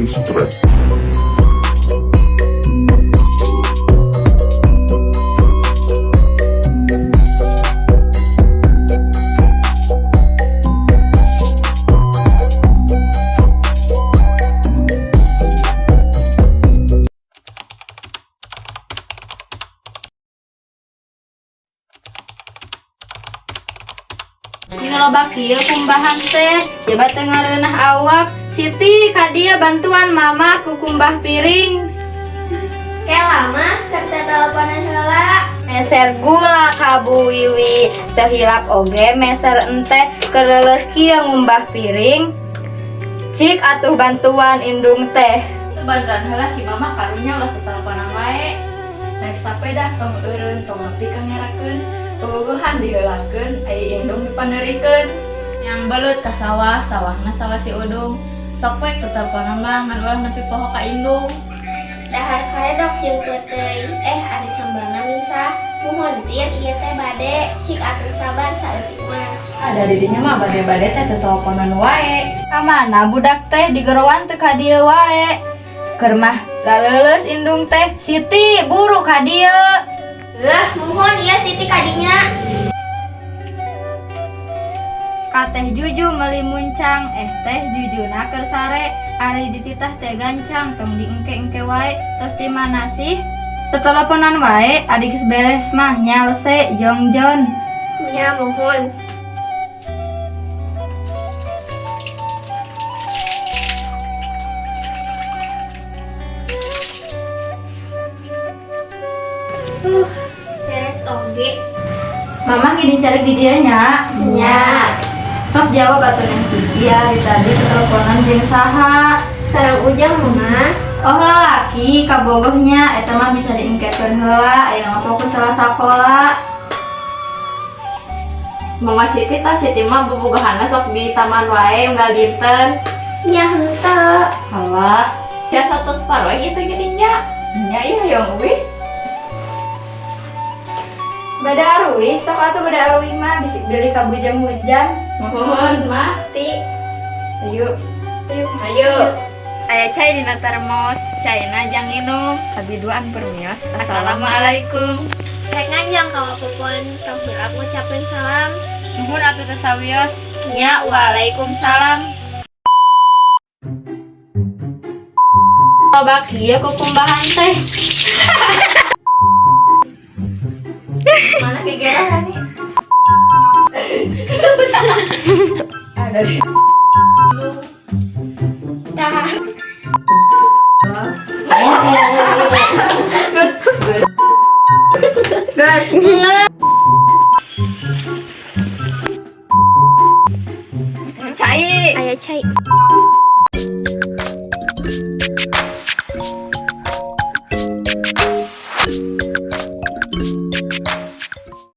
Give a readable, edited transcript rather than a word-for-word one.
Immense threat. Loba kieu kumbahan teh, coba teu ngareunah awak. Siti, ka dieu bantuan Mama ku kumbah piring. Kela, Mah, keur teleponan heula. Meser gula ka Bu Wiwi, teu hilap oge meser enteh, keur leuleus kieu ngumbah piring. Cik atuh bantuan indung teh. Itu bantuan heula si Mama, karunya ulah teteleponan wae. Naik sepeda tong eureun, tong nepi ka ngerakeun. Bobogohan diheulakeun, ai indung dipaneurikeun. Yang belut ka sawah, sawahna sawah si Udung. Sok we teteleponan mah, ngan ulah nepi poho ka indung. Dahar karedok jeung peuteuy. Eh, ari sambalna misah. Muhun Tin, ieu teh bade. Cik atuh sabar saeutik mah. Ada didinya mah bade-bade teh teteleponan wae. Kamana budak teh, digeroan teu ka dieu wae. Keur mah laleuleus indung teh. Siti, buru ka dieu. Eh, muhun, ieu Siti kadinya. Ka Teh Juju meuli muncang, eh, Teh Jujuna keur sare, ari dititah teh gancang, tong diengke-engke wae. Tos di mana sih? Teteleponan wae, ari geus beres mah nyalse jongjon. Nya, muhun. Beres oge. Mama ngidin cari di dieu nya. Nya. Sok jawab atuh, Neng Siti, ari tadi teteleponan jeung saha? Sareng Ujang, Mama. Oh, lalaki kabogohnya, eta mah bisa diengkekeun heula, aya mah fokus salah sakola. Mama Siti tah, Siti mah bobogohanna sok di taman wae unggal dinten. Nya henteu. Halah, ya satu separuh ieu teh geuning nya. Nya ieu hoyong uih. Bade aruih, sok atuh bade aruih mah bisi beli kabujeng hujan. Muhun, Mah. Ti. Ayo. Ayo. Aya cai dina termos, caina jang minum. Abi duaan permios. Assalamualaikum. Rek nganjang ka Popon, tong hilap ngucapkeun salam. Nuhun atuh, teu sawios. Nya, waalaikumsalam. Loba kieu kukumbahan teh. Mana kegeran nih? Ada di Dah. Geus. Cai. Aya cai.